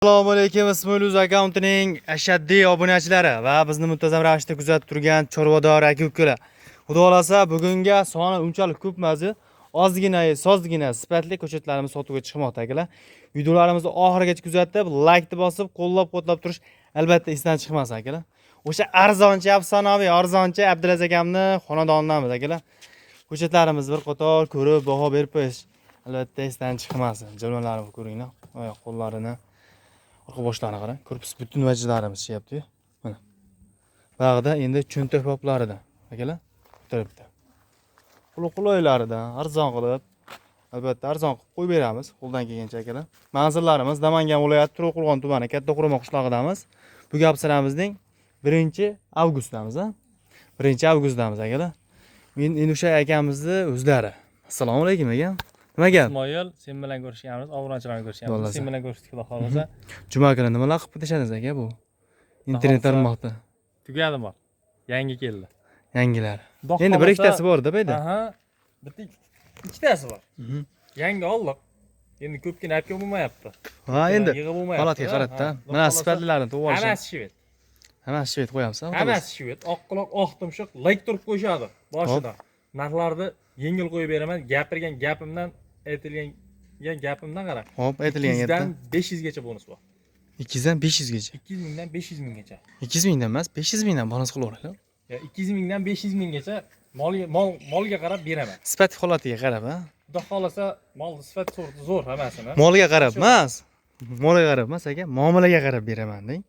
Assalomu alaykum, Ismoil akkauntining ashaddiy obunachilari va bizni muntazam ravishda kuzatib turgan chorvador aka ukalar. Xudo xolasa, bugunga soni unchalik ko'p emas, ozgina, sozgina sifatli ko'chatlarimiz sotuvga chiqmoqda, akalar. Videolarimizni oxirigacha kuzatib, laykni bosib, qo'llab-quvvatlab turish albatta esdan chiqmasin, akalar. O'sha arzonchi, afsonaviy arzonchi Abdulaziz akamni xonadonidamiz, akalar. Ko'chatlarimizni bir qator ko'rib, baho berib qo'yish albatta esdan chiqmasin. Jilvalarini ko'ringlar, oyoq qo'llarini, orqa boshlarini qarang, ko'ribsiz, butun vajlarimiz chiqyapti. Mana buyog'ida endi cho'ntak boblarida, akalar, turibdi. Quloqlarida arzon qilib, albatta arzon qilib qo'yib beramiz qo'ldan kelgancha, akalar. Manzillarimiz: Namangan viloyati, To'raqo'rg'on tumani, Kattaqo'rg'on qishlog'idamiz. Bu gap sanamizning 1-avgustdamiz, a, 1-avgustdamiz, akalar. Men endi o'sha akamizni o'zlari. Assalomu alaykum, akam, nima gap? Ismoil, sen bilan ko'rishganmiz, obunachilar bilan ko'rishganmiz. Xudo Sen bilan ko'rishdik, xudo xohlasa. Juma kuni nimalar qilib tashladingiz, aka, bu internet Xohlasa- tarmoqda? Tugadi mol. Yangi keldi. Yangilar. Xudo Endi bir xohlasa- ikkitasi bor-da bu yerda. Aha. Bitta ikkitasi bor. Yangi oldik. Endi ko'pgina olib kelib bo'lmayapti. Ha, endi Yig'ib bo'lmayapti. holatga qaradi-da. Ha, xudo Mana xohlasa- sifatlilarini to'g'ri olish. Hammasi shved. Hammasi shved qo'yamiz, ha? Hammasi shved. Oq quloq, oq tumshuq, layk turib qo'yishadi boshida. Narxlarni yengil qo'yib beraman. Gapirgan gapimdan, aytilgan gapimdan qara. Xo'p, aytilgan 200 gapda. dan 500 gacha bonus bor. 200 dan 500 gacha. 200 mingdan 500 minggacha. 200 mingdan emas, 500 mingdan bonus qilaveradi. Ya 200 mingdan 500 minggacha molga molga qarab beraman. Sifat holatiga qarab, ha? Xudo xohlasa, mol sifat sorti zo'r hammasini. Molga qarab emas. Molga qarab emas, aka, muomalaga qarab beraman deng.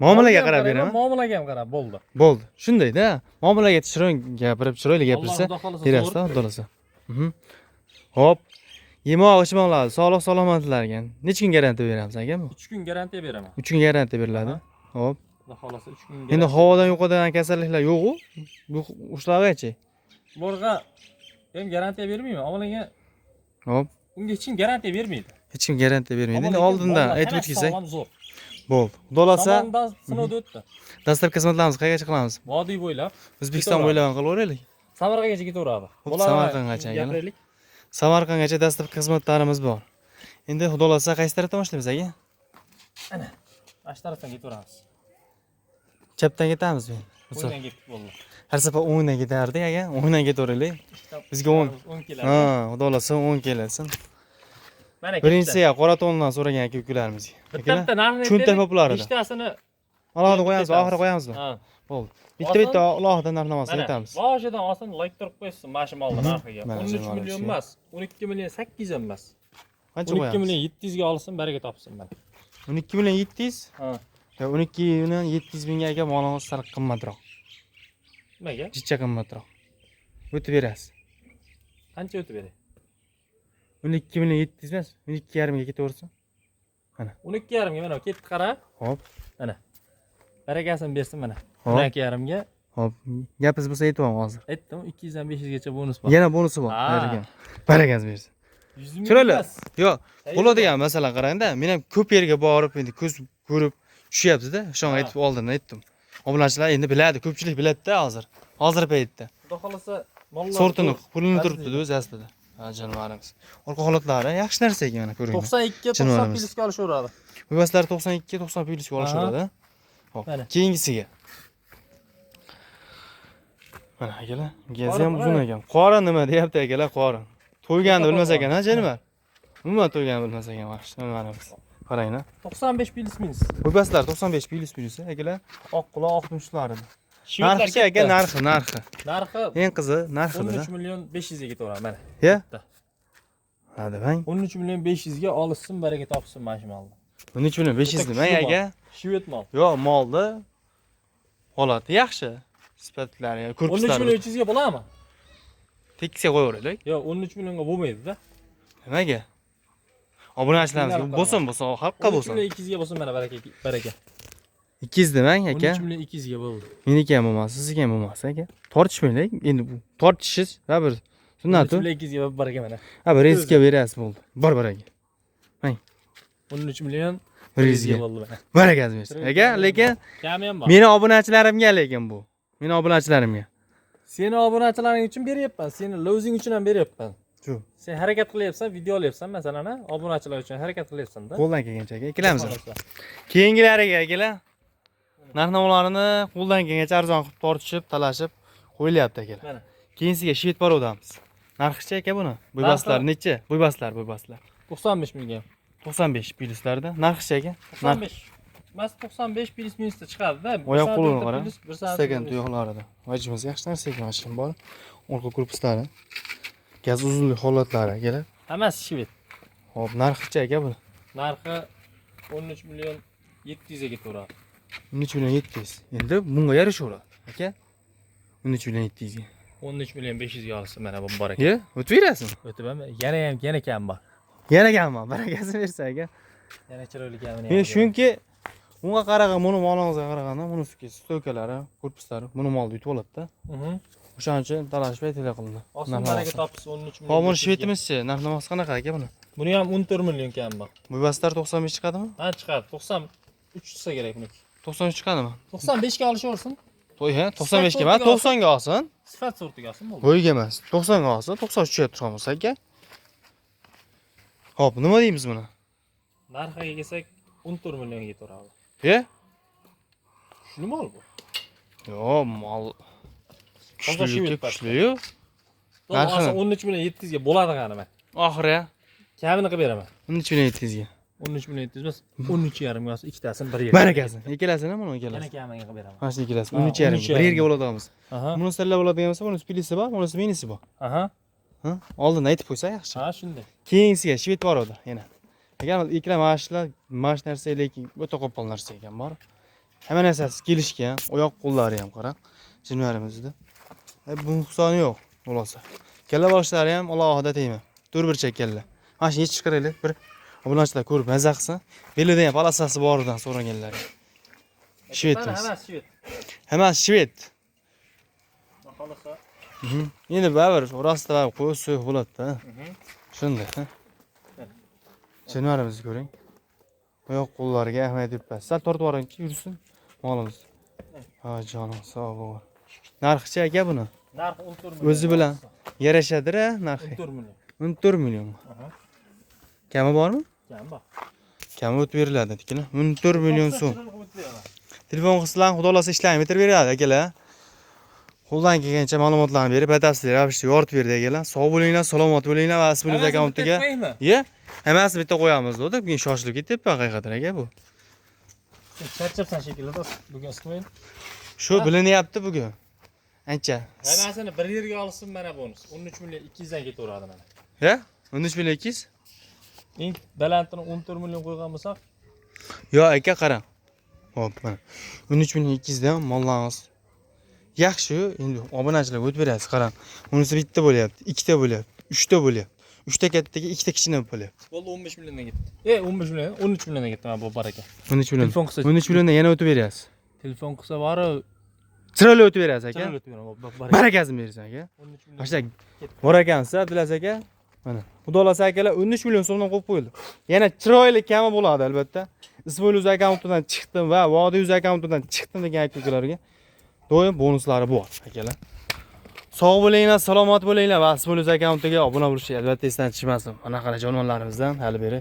Muomalaga Molga ham qarab qarayman, beraman. Muomalaga ham qarab bo'ldi. Bo'ldi. Shunday-da. Muomalaga chiroyli gapirib, chiroyli gapirsa, Alloh xudo xohlasa berasiz-da, zo'r. xudo xohlasa. Xo'p. Yemoq ichmoqlar, sog'lik salomatlarga necha kun garantiya beramiz, aka, bu? 3 kun garantiya beraman. 3 kun garantiya beriladi. Xo'p. Xudo xohlasa, 3 kun. Endi havodan yo'qotadigan kasalliklar yo'q-u. Bu ushlargachi. Ularga ham garantiya bermayman. Avvaliga Xo'p. unga hech kim garantiya bermaydi. Hech kim garantiya bermaydi. Endi Lekin oldindan mollar aytib hammasi o'tkazsak sog'lom, zo'r. bo'ldi. Xudo xohlasa, Tomondan sinovda o'tdi. Dastlabki xizmatlarimizni qayergacha qilamiz? Vodiy bo'ylab O'zbekiston Ketaveradi. bo'ylab qilaveraylik. Samarqandgacha ketaveradi. Xo'p, Bularga Samarqandgacha, akalar. gapiraylik. Samarqandgacha dastlabki xizmatlarimiz bor. Endi xudo xohlasa, qaysi tarafdan boshlaymiz, aka? Mana shu tarafdan ketaveramiz. Chapdan ketamizmi? O'ngdan ketdik, bo'ldi. Har safar o'ngdan ketardik, aka. O'ngdan ketaveraylik. Bizga o'ng. O'ng keladi. Ha, xudo xohlasa o'ng kelsin. Mana ketdi. Birinchisiga qora tondan so'ragan aka ukalarimizga. Bitta bitta narxini Cho'ntak aytaylik, poplarida. Beshtasini Alohida qo'yamiz, ketamiz. oxiri qo'yamizmi? Ha. Bo'ldi. Bitta bitta alohida narx-navosini Mana aytamiz. boshidan olsin, layk turib qo'ysin mana shu molni narxiga. Mana 13 shu million molni. emas, 12 million 800 ham emas. Qancha 12 qo'yamiz? million 700 ga olsin, baraka topsin mana. 12 million 700. Ha. Ya 12 million 700 mingga, aka, molimiz sal qimmatroq. Nimaga? Jicha qimmatroq. O'tib berasiz. Qancha o'tib beray? 12 million 700 emas, 12,5 ga ketaversin. 12 yarimga mana ketdi, qara. Xo'p. Mana. Barakasini bersin mana. Xo'p. 12 yarimga Xo'p, gapingiz bo'lsa aytyapman hozir. Aytdim, 200 dan 500 gacha bonus bor. Yana bonusi bor. Ha. Baraka. Barakasi bersin. 100 ming Chiroyli. emas. Yo'q, Sayil bo'ladigan masalan qarangda, men ham ko'p yerga borib, endi ko'z ko'rib tushyapti-da. Shunga Ha. aytib oldindan aytdim. Obunachilar endi biladi, ko'pchilik biladi-da hozir. Hozir paytda. Xudo xohlasa mollar Sortini, zo'r. pulini Aziz. turibdi o'zi aslida. Ha, jonivorimiz. Orqa holatlari yaxshi narsa ekan, mana ko'ring. 92 90 Jonivorimiz. plyusga olishaveradi. Uyvaslar 92 90 plyusga olishaveradi. Xo'p, Mana. keyingisiga. Mana, akalar, gazi ham Qora, uzun qora. ekan. Qora nima deyapti, akalar, qora. To'yganini Qora, bilmas qora. ekan, ha, jonivor. Umuman to'yganini bilmas ekan, mana shu nimalarimiz. Qarang, ha. 95 plyus minus. Uyvaslar 95 plyus minus, akalar. Oq quloq, oq tumshuqlar edi. Shvedlar Narxichi, aka, ketdi. narxi, narxi. Narxi Eng qizi narxida. 13 million 500 ga ketaveradi mana. Ya? Bitta. Ha, demang. 13 million 500 ga olishsin, baraka topsin mana shu molni. 13 million 500 O'ta demang, kuchli aka. Shved mol. Yo'q, molni holati yaxshi. Sifatlari, 13 korpuslari. million 300 ga bo'ladimi? Tekisga qo'yaveraylik. Yo'q, 13 millionga bo'lmaydi-da. Nimaga? Obunachilarimizga Kunlar bo'lsin, bo'lsin, xalqqa 13 bo'lsin. million 200 ga bo'lsin mana, baraka, baraka. 200 demang, aka. 13 million 200 ga bo'ldi. Meniki ham bo'lmas, sizniki ham bo'lmas, aka. Tortishmaylik. Endi bu tortishish baribir sunnat. 13 million 200 ga baraka mana. Ha, bir rizqga berasiz, bo'ldi. Bor, baraka. 13 million Bir 200 ga rizqga. bo'ldi mana. Barakasi bersin. Aka, lekin Kami ham bor. meni obunachilarimga, lekin bu. Meni obunachilarimga. Seni obunachilaring uchun beryapman, seni lozing uchun ham beryapman. Shu. Sen harakat qilyapsan, video olyapsan masalan, ha? Obunachilar uchun harakat qilyapsan-da. Qo'ldan kelgancha aka, ikkalamiz. Keyingilariga akalar narx-navolarni qo'ldan kelgancha arzon qilib tortishib, talashib qo'yilyapti akalar. Mana. Keyingisiga shved porodamiz. Narxicha aka buni? Bo'ybaslar necha? Bo'ybaslar, bo'ybaslar. 95 mingga. 95 plyuslarda. Narxicha aka? 95. Mas 95 plyus minusda chiqadi-da. Oyoq qo'lini qarang. Bir soat Istagan tuyoqlarida. Vajimiz yaxshi narsa ekan, mana shu bor. Orqa korpuslari. Gaz uzunlik holatlari akalar. Hammasi shved. Xo'p, narxicha aka buni? Narxi 13 million 700 ga ketaveradi. 13 million 700. Endi bunga yarashaveradi aka. 13 million 700 ga. 13 million 500 ga olsa mana bu bor ekan. Ye, o'tib berasizmi? O'tib ham yana ham yana kam bor. Yana kammi? Barakasini bersa aka. Yana chiroyli kamini. Men chunki unga qaragan buni molingizga qaraganda bunisi stoykalari, korpuslari buni molni yutib oladi-da. O'shaning uchun talashib aytila qilindi. Oson baraka topsiz 13 million. Hop, buni shvetimizchi, narx navosi qanaqa aka buni? Buni ham 14 million kam bor. Bu baslar 95 chiqadimi? Ha, chiqadi. 93 chiqsa kerak buniki. 93 chiqadimi? 95 ga olishaversin. To'y, ha, 95 ga emas, 90 ga olsin. Sifat sortiga olsin bo'ldi. Bo'yiga emas, 90 ga olsin, 93 ga turgan bo'lsa aka. Hop, nima deymiz buni? Narxiga kelsak 14 millionga ketaveradi. Ye? Shuni mol bu. Yo'q, mol Toza kuchli, shved kuchli-yu. To'g'ri, Narxini? olsa 13 million 700 ga bo'ladi qanima. Oxiri Kamini qilib beraman. 13 million 700 ga. 13 million 700 emas, 13,5 ga olsa ikkitasini bir yerga. Barakasini. Ikkalasini buni Yana ikkalasini. kamini qilib beraman. Mana shu ikkalasini Ha, 13,5. 13,5. Bir yerga bo'ladiganmiz. Aha. Buni sirlar bo'ladigan bo'lsa, bunisi plisi bor, bunisi minisi bor. Aha. Ha? Oldin aytib qo'ysa yaxshi. Ha, shunday. Keyingisiga shved bor edi yana. Agar ikkala mana shular, mana shu narsa lekin o'ta qo'pol narsa ekan bor. Hamma narsasi kelishgan, oyoq qo'llari ham qarang. Jimlarimizda. Bu nuqsoni yo'q, xulosa. Kalla boshlari ham alohida tegma. To'rt burchak kalla. Mana shuni yechib chiqaraylik, bir obunachilar ko'rib maza qilsin. Belida ham palasasi boridan so'raganlar. Shved. Mana hammasi shved. Hammasi shved. Xohlasa. Endi baribir orasida baribir qo'y so'y bo'ladi-da. Shunday, ha. Chinvarimizni ko'ring. Oyoq qo'llariga ahamiyat berasiz. Sal tortib yuboringki, yursin molimiz. Ha, jonim sog' bo'l. Narxicha aka buni? Narxi 14 million. O'zi bilan yarashadir a narxi. 14 million. 14 million. Aha. Kami bormi? Kam bor. Kami o'tib beriladi deydilar. 14 million so'm. Telefon qilsalar, xudo xolasa ishlarni bitirib beradi akalar. Qo'ldan kelgancha ma'lumotlarni berib, batafsil ravishda yoritib berdi akalar. Sog' bo'linglar, salomat bo'linglar va Ismoil akkauntiga. Ye, hammasini bitta qo'yamiz dedi. Bugun shoshilib ketyapman haqiqatan aka bu. Sen charchabsan shekilli do'st. Bugun Ismoil. Shu bilinyapti bugun. Ancha. Hammasini bir yerga olsin mana bonus. 13 million 200 dan ketaveradi mana. Ya, 13 million 200. Eng balandini 14 million qo'ygan bo'lsak, Yo aka qarang. Hop, mana. 13 million 200 dan mollarimiz. Yaxshi, endi obunachilarga o'tib berasiz, qarang. Bunisi bitta bo'lyapti, ikkita bo'lyapti, uchta bo'lyapti. Uchta kattaga ikkita kichkina bo'lyapti. bo'ldi 15 milliondan ketdi. 15 million, 13 milliondan ketdi mana bu baraka. 13 million. Telefon qilsa, 13 milliondan yana o'tib berasiz. telefon qilsa bori Chiroyli o'tib berasiz aka. chiroyli o'tib beraman. Bu baraka. Barakasini bersin aka. 13 million. Mana shu bor ekansiz, Abdulaziz aka. Mana. Xudo xolasa akalar 13 million so'mdan qo'yib qo'yildi. Yana chiroyli kami bo'ladi albatta. Ismoil o'z akkauntidan chiqdim va Vodiy o'z akkauntidan chiqdim degan aka-ukalarga doim bonuslari bor akalar. Sog' bo'linglar, salomat bo'linglar va Ismoil o'z akkauntiga obuna bo'lishni albatta esdan chiqmasin. Mana qara jonivorlarimizdan hali beri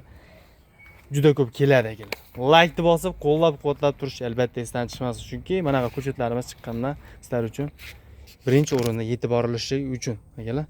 juda ko'p keladi akalar. Laykni bosib, qo'llab-quvvatlab turish albatta esdan chiqmasin, chunki mana ko'chatlarimiz chiqqandan sizlar uchun birinchi o'rinda yetib borilishi uchun akalar.